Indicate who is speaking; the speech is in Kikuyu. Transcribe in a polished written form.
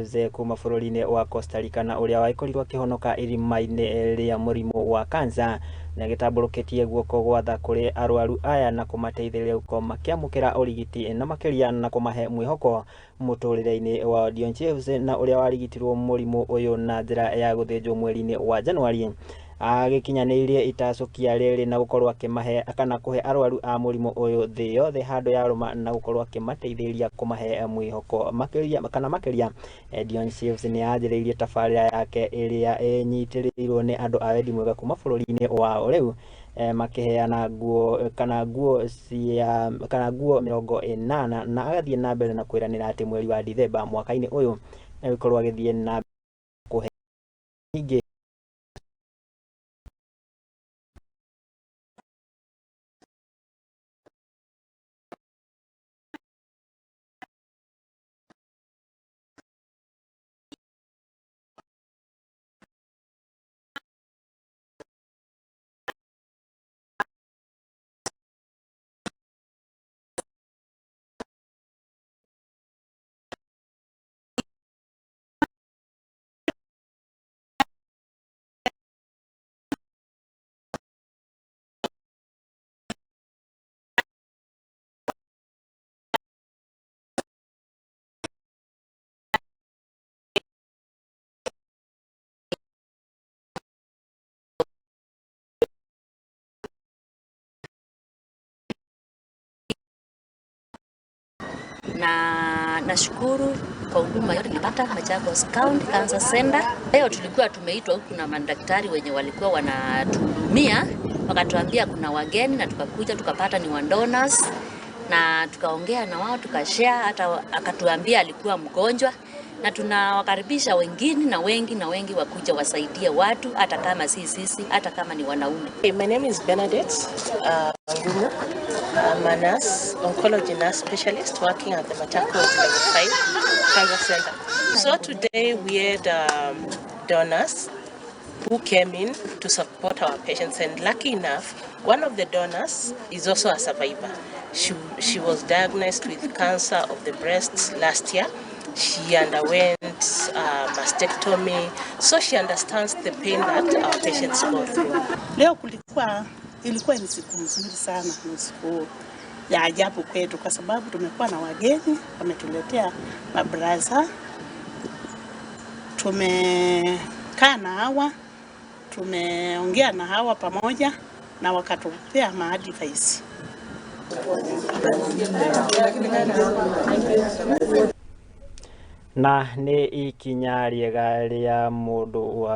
Speaker 1: Chaves kuma bũrũri-inĩ wa Costa Rica na ũrĩa wagĩkorirwo akĩhonoka irima-inĩ rĩa mũrimũ wa cancer nĩ agĩtambũrũkĩtie guoko gwa tha kũrĩ arwaru aya na kũmateithĩrĩria gũkorwo makĩamũkĩra ũrigiti na makĩria na kũmahe mwĩhoko mũtũrĩre-inĩ wa Dion Chaves na ũrĩa warigitirwo mũrimũ ũyũ na njĩra ya gũthĩnjwo mweri-inĩ wa Januari agĩkinyanĩirie itacũkia rĩrĩ na gũkorwo akĩmahe kana kũhe arwaru a mũrimũ ũyũ thĩ yothe handũ yarũma na gũkorwo akĩmateithĩrĩria kũmahe mwĩhoko makĩria kana makĩria. Dion Chaves nĩ anjĩrĩirie tabarĩra yake ĩrĩa ĩnyitĩrĩirwo nĩ andũ a wendi mwega kuma bũrũri-inĩ wao rĩu makĩheana nguo kana nguo cia kana nguo 80 na agathiĩ na mbere na kwĩranĩra atĩ mweri wa Dithemba mwaka-inĩ ũyũ egũkorwo agĩthiĩ na kũhe nyingĩ.
Speaker 2: Na nashukuru kwa huduma yote nilipata Machakos County Cancer Center. Leo tulikuwa tumeitwa huku na madaktari wenye walikuwa wanatuhudumia, wakatuambia kuna wageni na tukakuja tukapata ni wa donors na tukaongea na wao tukashare, hata akatuambia alikuwa mgonjwa, na tunawakaribisha wengine na wengi na wengi wakuja wasaidie watu, hata kama si sisi, hata kama ni wanaume.
Speaker 3: Hey, my name is Bernadette Ngumu. I'm a nurse, oncology nurse specialist working at the Machakos Level 5 Cancer Center. So today we had donors who came in to support our patients, and lucky enough, one of the donors is also a survivor. She was diagnosed with cancer of the breast last year. She underwent mastectomy, so she understands the pain that our patients go through.
Speaker 4: Leo ilikuwa ni siku nzuri sana, ni siku ya ajabu kwetu kwa sababu tumekuwa na wageni wametuletea mabraza, tumekaa na hawa, tumeongea na hawa pamoja na wakatupea maadvice.
Speaker 1: Na nĩ ikinya rĩega rĩa mũndũ wa